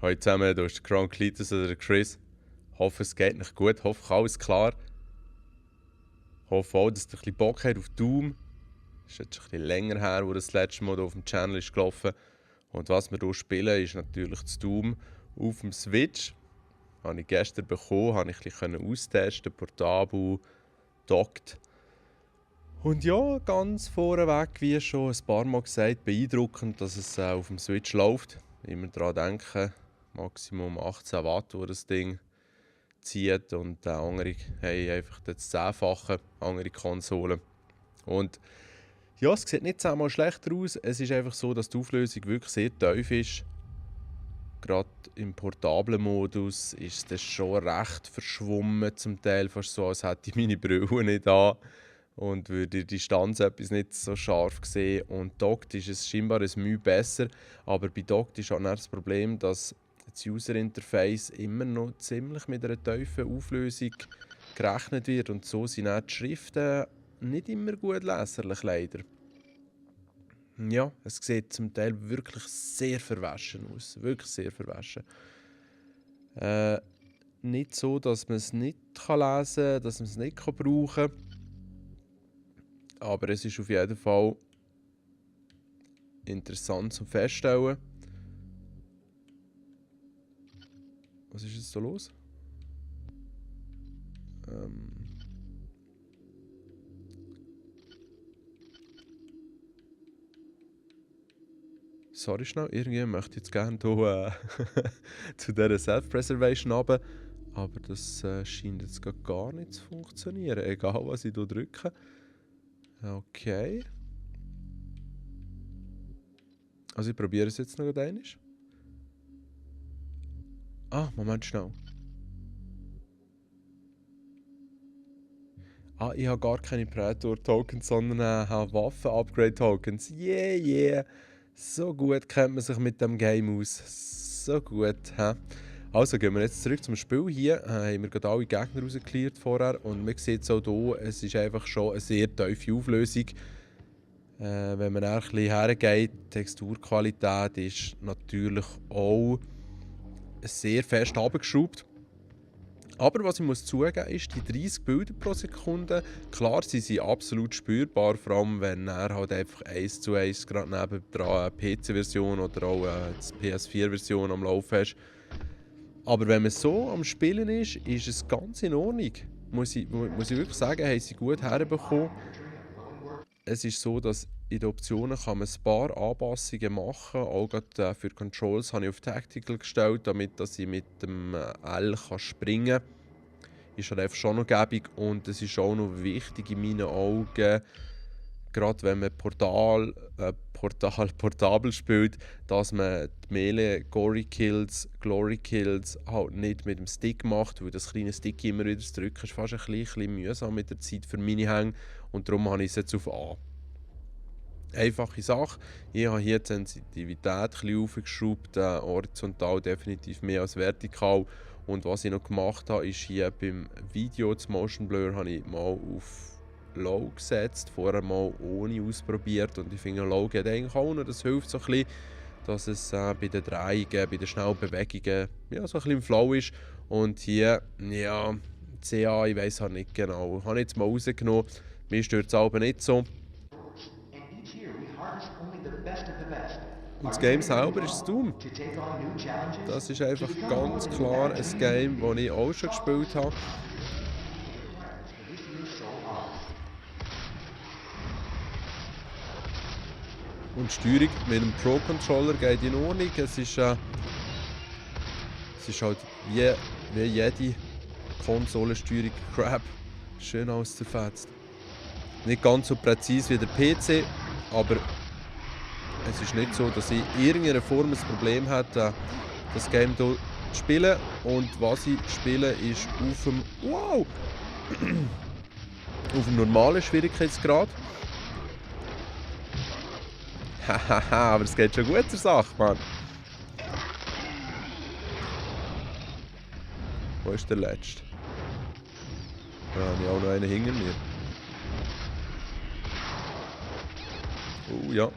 Hallo zusammen, du bist der Kronklitus oder der Chris. Hoffe, es geht nicht gut, hoffe, alles klar. Hoffe auch, dass ihr ein bisschen Bock habt auf Doom. Es ist jetzt schon ein bisschen länger her, wo das letzte Mal hier auf dem Channel ist gelaufen. Und was wir hier spielen, ist natürlich das Doom auf dem Switch. Habe ich gestern bekommen, habe ich ein bisschen austesten, portabel, dockt. Und ja, ganz vorweg, wie schon ein paar Mal gesagt, beeindruckend, dass es auf dem Switch läuft. Immer daran denken, Maximum 18 Watt, wo das Ding zieht. Und andere haben einfach das 10-fache, andere Konsolen. Und ja, es sieht nicht zehnmal schlechter aus. Es ist einfach so, dass die Auflösung wirklich sehr tief ist. Gerade im portablen Modus ist das schon recht verschwommen, zum Teil fast so, als hätte ich meine Brille nicht an und würde in der Distanz etwas nicht so scharf sehen. Und dockt ist es scheinbar ein Mühe besser, aber bei dockt ist auch das Problem, dass das User-Interface immer noch ziemlich mit einer tiefen Auflösung gerechnet wird und so sind auch die Schriften nicht immer gut leserlich, leider. Ja, es sieht zum Teil wirklich sehr verwaschen aus. Wirklich sehr verwaschen. Nicht so, dass man es nicht lesen kann, dass man es nicht brauchen kann. Aber es ist auf jeden Fall interessant zum Feststellen. Was ist jetzt so los? Sorry schnell, irgendwie möchte ich jetzt gerne hier, zu dieser Self-Preservation runter. Aber das scheint jetzt gar nicht zu funktionieren, egal was ich hier drücke. Okay. Also ich probiere es jetzt noch einmal. Moment schnell. Ich habe gar keine Predator-Tokens, sondern habe Waffen-Upgrade-Tokens. Yeah! So gut kennt man sich mit dem Game aus. So gut, hä? Also gehen wir jetzt zurück zum Spiel. Hier haben wir gerade alle Gegner rausgeklärt vorher. Und man sieht es auch hier, es ist einfach schon eine sehr tiefe Auflösung. Wenn man ein bisschen hergeht, die Texturqualität ist natürlich auch sehr fest runtergeschraubt. Aber was ich muss zugeben ist, die 30 Bilder pro Sekunde, klar, sie sind absolut spürbar, vor allem wenn er halt einfach 1:1 gerade nebendran eine PC-Version oder auch eine PS4-Version am Laufen hast. Aber wenn man so am Spielen ist es ganz in Ordnung. Muss ich wirklich sagen, haben sie gut herbekommen. Es ist so, dass in den Optionen kann man ein paar Anpassungen machen. Auch gerade für Controls habe ich auf Tactical gestellt, damit dass ich mit dem L springen kann. Ist halt einfach schon noch gäbig und es ist auch noch wichtig in meinen Augen, gerade wenn man portabel spielt, dass man die Melee Glory Kills halt nicht mit dem Stick macht, weil das kleine Stick immer wieder zu drücken ist fast ein bisschen mühsam mit der Zeit für meine Hänge und darum habe ich es jetzt auf A. Einfache Sache. Ich habe hier die Sensitivität ein bisschen aufgeschraubt, horizontal definitiv mehr als vertikal. Und was ich noch gemacht habe, ist hier beim Video, das Motion Blur, habe ich mal auf Low gesetzt, vorher mal ohne ausprobiert. Und ich finde, Low geht eigentlich auch noch, das hilft so ein bisschen, dass es bei den Drehungen, bei den schnellen Bewegungen ja, so ein bisschen im Flow ist. Und hier, ja, CA, ich weiß halt nicht genau, habe ich jetzt mal rausgenommen. Mir stört es aber nicht so. Und das Game selber ist Doom. Das ist einfach ganz klar ein Game, das ich auch schon gespielt habe. Und die Steuerung mit dem Pro-Controller geht in Ordnung. Es ist halt wie jede Konsolensteuerung Crap schön auszerfetzt. Nicht ganz so präzise wie der PC, aber es ist nicht so, dass ich in irgendeiner Form ein Problem habe, das Game hier zu spielen. Und was ich spiele, ist auf dem auf dem normalen Schwierigkeitsgrad. Hahaha, aber es geht schon gut zur Sache, Mann. Wo ist der Letzte? Da habe ich auch noch einen hinter mir. Oh ja.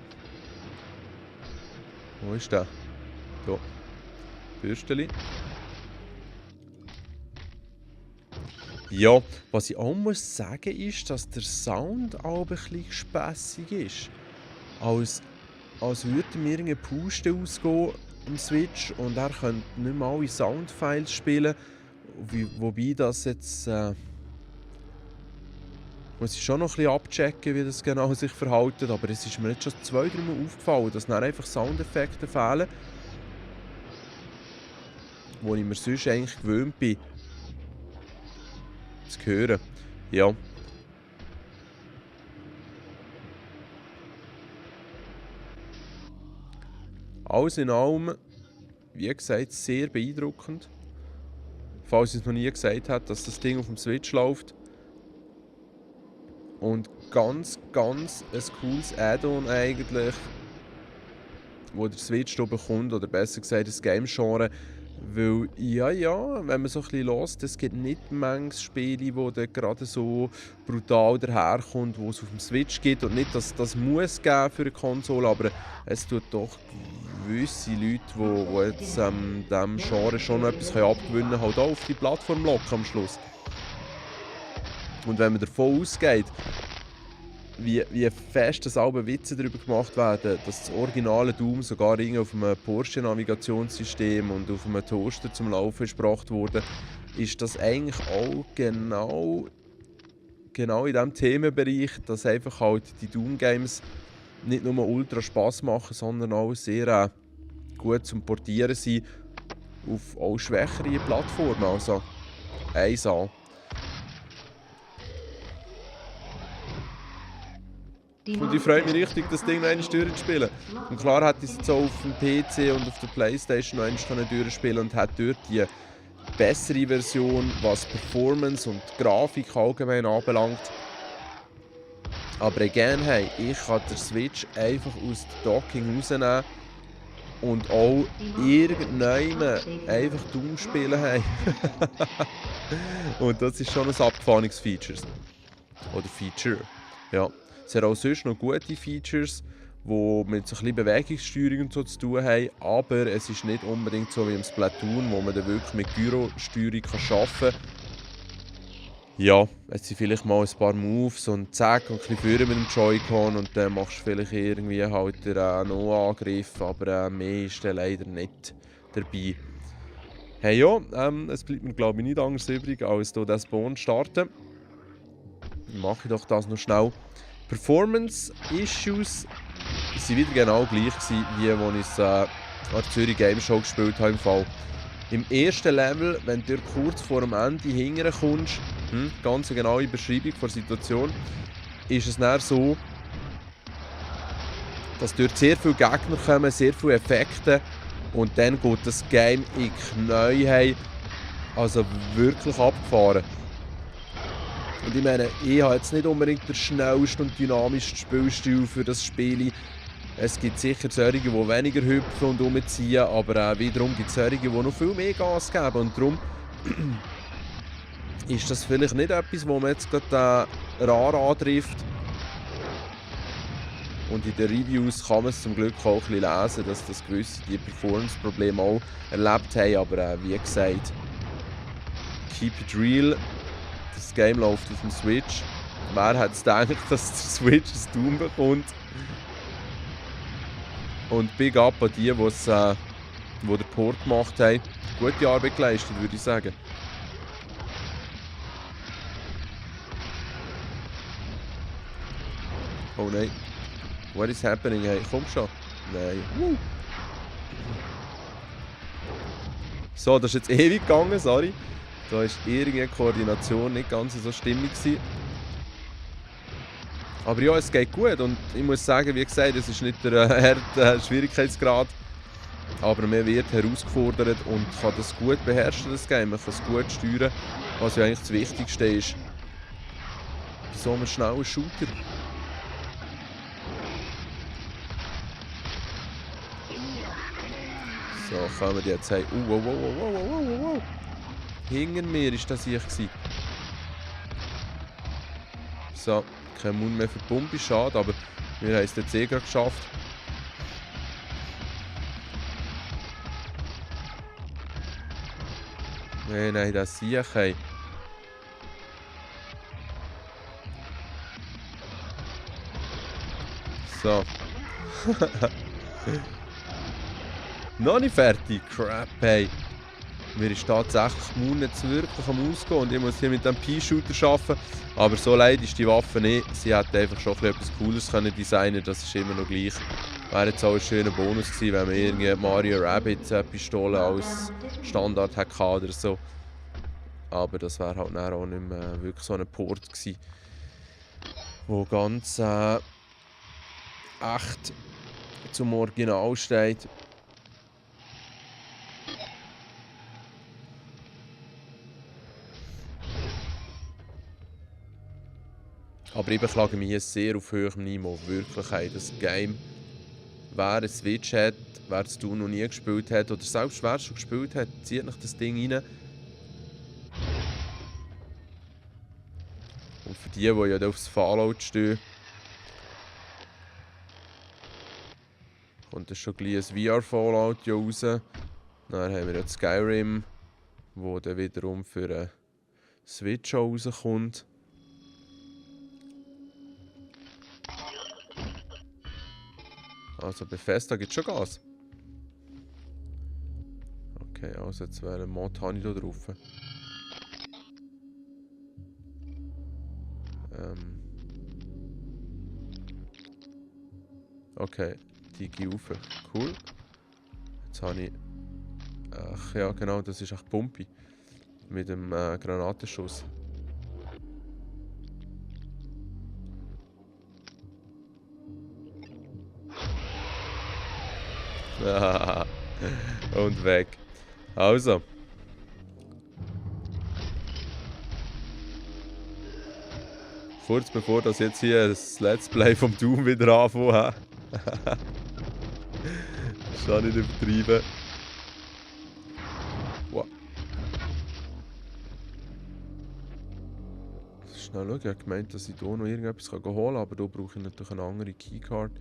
Wo ist der? Da. Bürsteli. Ja, was ich auch muss sagen ist, dass der Sound auch ein bisschen spässig ist. Als würde mir eine Puste ausgehen im Switch und er könnte nicht mehr alle Soundfiles spielen. Wobei das jetzt... muss ich schon noch ein bisschen abchecken, wie das genau sich verhält. Aber es ist mir jetzt schon 2-3 Mal aufgefallen, dass dann einfach Soundeffekte fehlen, die ich mir sonst eigentlich gewöhnt bin zu hören. Ja. Alles in allem, wie gesagt, sehr beeindruckend. Falls ich es noch nie gesagt habe, dass das Ding auf dem Switch läuft. Und ganz ein cooles Add-on eigentlich, wo der Switch hier bekommt, oder besser gesagt das Game-Genre. Weil, ja, wenn man so ein bisschen hört, es gibt nicht manches Spiele, die gerade so brutal daherkommt, wo es auf dem Switch gibt. Und nicht, dass das muss geben für eine Konsole, aber es tut doch gewisse Leute, die jetzt diesem Genre schon etwas abgewinnen können, halt auch auf die Plattform locken am Schluss. Und wenn man davon ausgeht, wie fest das alle Witze darüber gemacht werden, dass das originale Doom sogar auf einem Porsche-Navigationssystem und auf einem Toaster zum Laufen gebracht wurde, ist das eigentlich auch genau in diesem Themenbereich, dass einfach halt die Doom-Games nicht nur ultra Spass machen, sondern auch sehr gut zum Portieren sind auf auch schwächere Plattformen, also 1A. Und ich freue mich richtig, das Ding noch einmal durchzuspielen. Und klar hätte ich es jetzt auch auf dem PC und auf der Playstation noch einmal durchspielen und hätte dort die bessere Version, was Performance und Grafik allgemein anbelangt. Aber again, hey, ich kann den Switch einfach aus dem Docking rausnehmen und auch irgendwann einfach Doom spielen. Hey. Und das ist schon ein abgefahrenes Feature. Oder Feature, ja. Es hat auch sonst noch gute Features, die mit so ein bisschen Bewegungssteuerung und so zu tun haben, aber es ist nicht unbedingt so wie im Splatoon, wo man dann wirklich mit Gyrosteuerung arbeiten kann. Ja, es sind vielleicht mal ein paar Moves und zack und ein bisschen führen mit dem Joy-Con und dann machst du vielleicht irgendwie halt den No-Angriff, aber mehr ist dann leider nicht dabei. Hey ja, es bleibt mir glaube ich nicht anders übrig, als hier den Spawn zu starten. Mache ich doch das noch schnell. Performance-Issues waren wieder genau gleich, wie als ich es an der Zürich Game Show gespielt habe. Im Fall. Im ersten Level, wenn du kurz vor dem Ende hinterher kommst, ganz eine genaue Beschreibung der Situation, ist es dann so, dass dort sehr viele Gegner kommen, sehr viele Effekte und dann geht das Game in die Knie, also wirklich abgefahren. Und ich meine, ich habe jetzt nicht unbedingt den schnellsten und dynamischsten Spielstil für das Spiel. Es gibt sicher solche, die weniger hüpfen und umziehen, aber wiederum gibt es solche, die noch viel mehr Gas geben. Und darum ist das vielleicht nicht etwas, wo man jetzt gerade rar antrifft. Und in den Reviews kann man es zum Glück auch ein bisschen lesen, dass das gewisse die Performance-Probleme auch erlebt haben. Aber wie gesagt, keep it real. Das Game läuft auf dem Switch. Wer hat es gedacht, dass der Switch ein Doom bekommt? Und Big Up an die, die den Port gemacht haben. Gute Arbeit geleistet, würde ich sagen. Oh nein. What is happening? Hey, komm schon. Nein. So, das ist jetzt ewig gegangen, sorry. Da war irgendeine Koordination nicht ganz so stimmig. Aber ja, es geht gut und ich muss sagen, wie gesagt, es ist nicht der harte Schwierigkeitsgrad. Aber man wird herausgefordert und kann das gut beherrschen, das Game. Man kann es gut steuern, was ja eigentlich das Wichtigste ist. Bei so einem schnellen Shooter. So, kommen die jetzt hey. Wow. Hinter mir war das ich. So, kein Mund mehr für die Pumpe, schade, aber wir haben es jetzt eh gerade geschafft. Nein, das sehe ich. So. Noch nicht fertig? Crap, hey. Mir ist tatsächlich die Mund jetzt wirklich am Ausgehen und ich muss hier mit dem Pea-Shooter arbeiten. Aber so leid ist die Waffe nicht. Sie hätte einfach schon etwas Cooles können designen, das ist immer noch gleich. Wäre jetzt auch ein schöner Bonus gewesen, wenn man irgendwie Mario Rabbids Pistole als Standard hätte oder so. Aber das wäre halt dann auch nicht mehr wirklich so ein Port gewesen, wo ganz echt zum Original steht. Aber ich beklage mich hier sehr auf höherem Niveau. Wirklich, hey, das Game, wer eine Switch hat, wer es noch nie gespielt hat, oder selbst wer es schon gespielt hat, zieht nach das Ding rein. Und für die ja aufs Fallout stehen, kommt das schon gleich ein VR-Fallout raus. Dann haben wir ja Skyrim, wo dann wiederum für eine Switch rauskommt. Also Bethesda gibt schon Gas. Okay, also jetzt wäre ein Mod habe ich da drauf. Okay, die geht rauf. Cool. Jetzt habe ich... Ach ja, genau, das ist echt Pumpi. Mit dem Granatenschuss. Und weg. Also. Kurz bevor das jetzt hier das Let's Play vom Doom wieder anfangen habe. Ist auch nicht übertrieben. Wow. Schnell schauen, ich habe gemeint, dass ich hier noch irgendetwas holen kann, aber hier brauche ich natürlich eine andere Keycard.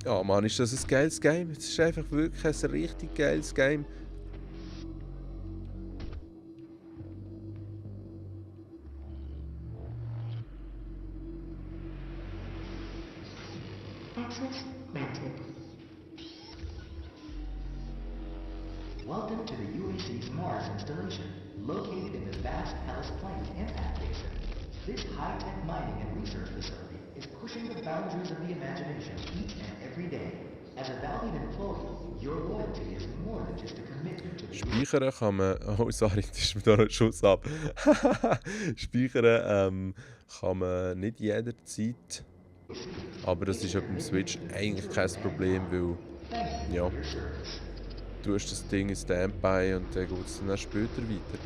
Ja, Mann, ist das ein geiles Game? Es ist einfach wirklich ein richtig geiles Game. Access granted. Welcome to the UAC's Mars installation, located in the vast Hellas Plains impact basin. This high-tech mining and research facility is pushing the boundaries of the imagination each and every day. As a valued employee, your loyalty is more than just a commitment to the Speichern kann man... Oh, sorry, das ist mir da noch ein Schuss ab. Speichern kann man nicht jederzeit. Aber das ist ja beim Switch eigentlich kein Problem, weil... Ja... Du hast das Ding in Standby und dann geht es dann später weiter.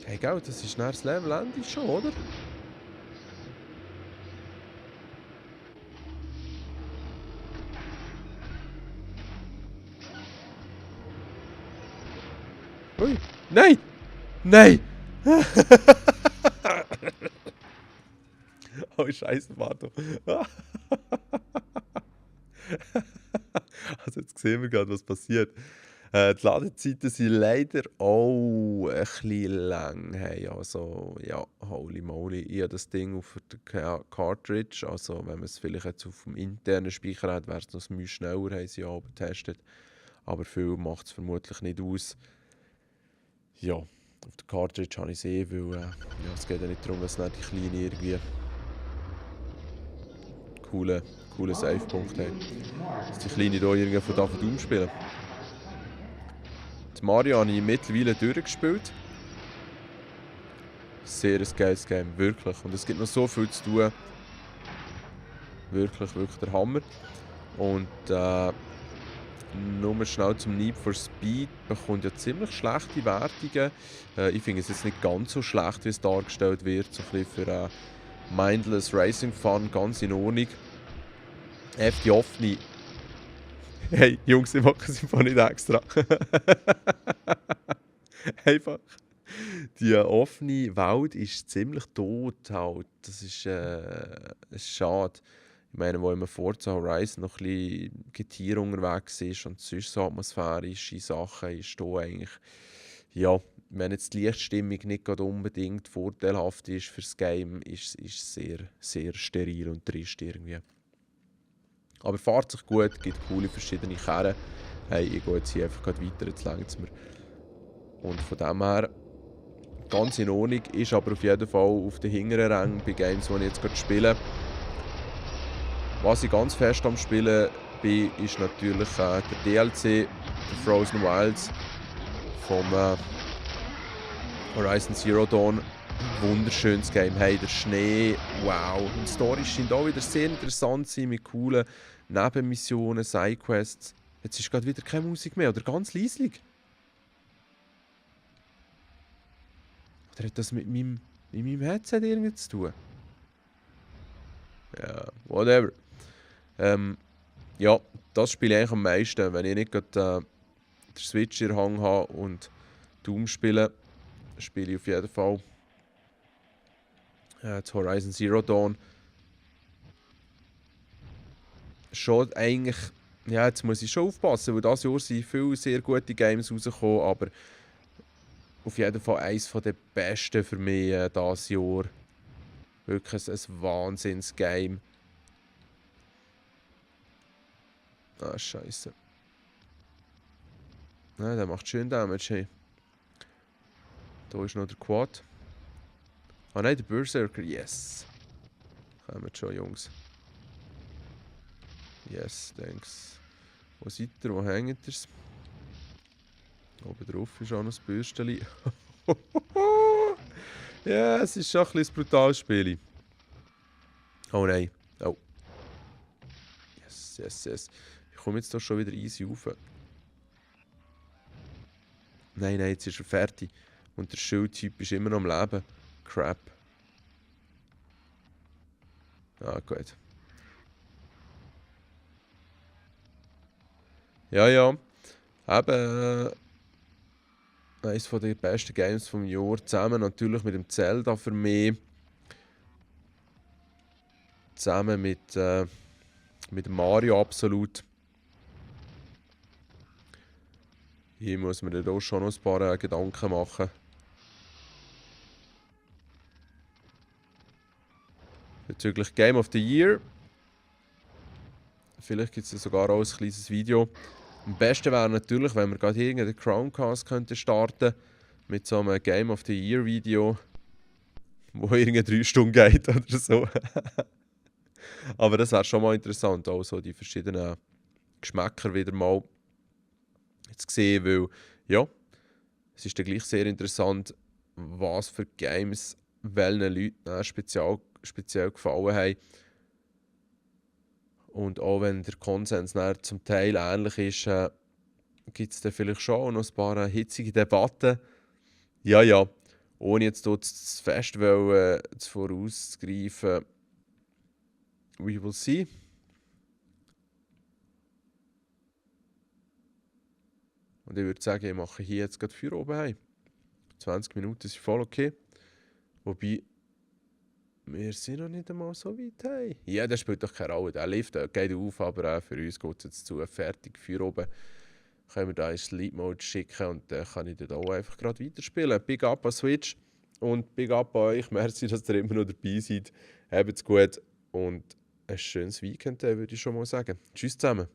Hey, gell, das ist dann das Levelende schon, oder? Ui! Nein! Nein! Oh, Scheiße, warte. Also jetzt sehen wir gerade, was passiert. Die Ladezeiten sind leider auch ein bisschen lang. Hey, also, ja, holy moly. Ich habe das Ding auf der Cartridge. Also, wenn man es vielleicht jetzt auf dem internen Speicher hat, wäre es noch ein bisschen schneller, haben sie ja auch getestet. Aber viel macht es vermutlich nicht aus. Ja, auf der Cartridge habe ich es eh, weil ja, es geht ja nicht darum, dass nicht die Kleine irgendwie coolen Save-Punkt hat. Dass die Kleine hier irgendwie von Doom spielen. Das Mario habe ich mittlerweile durchgespielt. Sehr ein geiles Game, wirklich. Und es gibt noch so viel zu tun. Wirklich der Hammer. Und nur schnell zum Need for Speed bekommt ja ziemlich schlechte Wertungen. Ich finde es jetzt nicht ganz so schlecht, wie es dargestellt wird. So ein bisschen für Mindless Racing Fun, ganz in Ordnung. Die offene. Hey, Jungs, ich mache es einfach nicht extra. Einfach. Die offene Welt ist ziemlich tot halt. Das ist schade. Ich meine, wo immer Forza Horizon noch ein bisschen Getier unterwegs ist und sonst so atmosphärische Sachen, ist hier eigentlich, ja, wenn jetzt die Lichtstimmung nicht gerade unbedingt vorteilhaft ist fürs Game, ist es sehr, sehr steril und trist irgendwie. Aber fährt sich gut, gibt coole verschiedene Kerren. Hey, ich gehe jetzt hier einfach gerade weiter, jetzt längt es mir. Und von dem her, ganz in Ordnung, ist aber auf jeden Fall auf den hinteren Rängen bei Games, die ich jetzt gerade spiele. Was ich ganz fest am Spielen bin, ist natürlich der DLC, der Frozen Wilds vom Horizon Zero Dawn. Wunderschönes Game. Hey, der Schnee, wow. Und die Story scheint auch wieder sehr interessant zu sein mit coolen Nebenmissionen, Sidequests. Jetzt ist gerade wieder keine Musik mehr, oder ganz leislich. Oder hat das mit meinem Headset irgendwie zu tun? Ja, whatever. Ja, das spiele ich eigentlich am meisten. Wenn ich nicht gerade den Switch in der Hand habe und Doom spiele, spiele ich auf jeden Fall das Horizon Zero Dawn. Schon eigentlich, ja, jetzt muss ich schon aufpassen, weil dieses Jahr sind viele sehr gute Games rausgekommen, aber auf jeden Fall eines der besten für mich dieses Jahr. Wirklich ein Wahnsinns-Game. Ah, scheiße. Nein, der macht schön Damage, hey. Da ist noch der Quad. Ah nein, der Berserker, yes. Kommen schon, Jungs. Yes, thanks. Wo seid ihr? Wo hängt ihr? Oben drauf ist auch noch das Bürsteli. Ja, es ist schon ein bisschen ein brutales Spiel. Oh nein. Oh. Yes, yes, yes. Ich komme jetzt doch schon wieder easy rauf. Nein, nein, jetzt ist er fertig. Und der Schildtyp ist immer noch am Leben. Crap. Ah, gut. Ja, ja. Eben, eines der besten Games vom Jahr. Zusammen natürlich mit dem Zelda für mich. Zusammen mit Mario absolut. Hier muss man da schon noch ein paar Gedanken machen. Bezüglich Game of the Year. Vielleicht gibt es sogar auch ein kleines Video. Am besten wäre natürlich, wenn wir gerade irgendeinen Crowncast könnten starten mit so einem Game of the Year Video, wo irgendwie 3 Stunden geht oder so. Aber das wäre schon mal interessant, auch so die verschiedenen Geschmäcker wieder mal zu sehen, weil ja, es ist dann gleich sehr interessant, was für Games welchen Leuten speziell gefallen haben. Und auch wenn der Konsens zum Teil ähnlich ist, gibt es dann vielleicht schon auch noch ein paar hitzige Debatten. Ja, ja, ohne jetzt dort zu fest zu vorauszugreifen. We will see. Und ich würde sagen, ich mache hier jetzt gerade Feuer oben heim. 20 Minuten ist voll okay. Wobei, wir sind noch nicht einmal so weit heim. Ja, das spielt doch keine Rolle. Der Lift geht auf, aber für uns geht es jetzt zu. Fertig, Feuer oben. Können wir da in Sleep Mode schicken und dann kann ich dann auch einfach gerade weiterspielen. Big up an Switch und Big up an euch. Merci, dass ihr immer noch dabei seid. Habt's gut und ein schönes Weekend, würde ich schon mal sagen. Tschüss zusammen.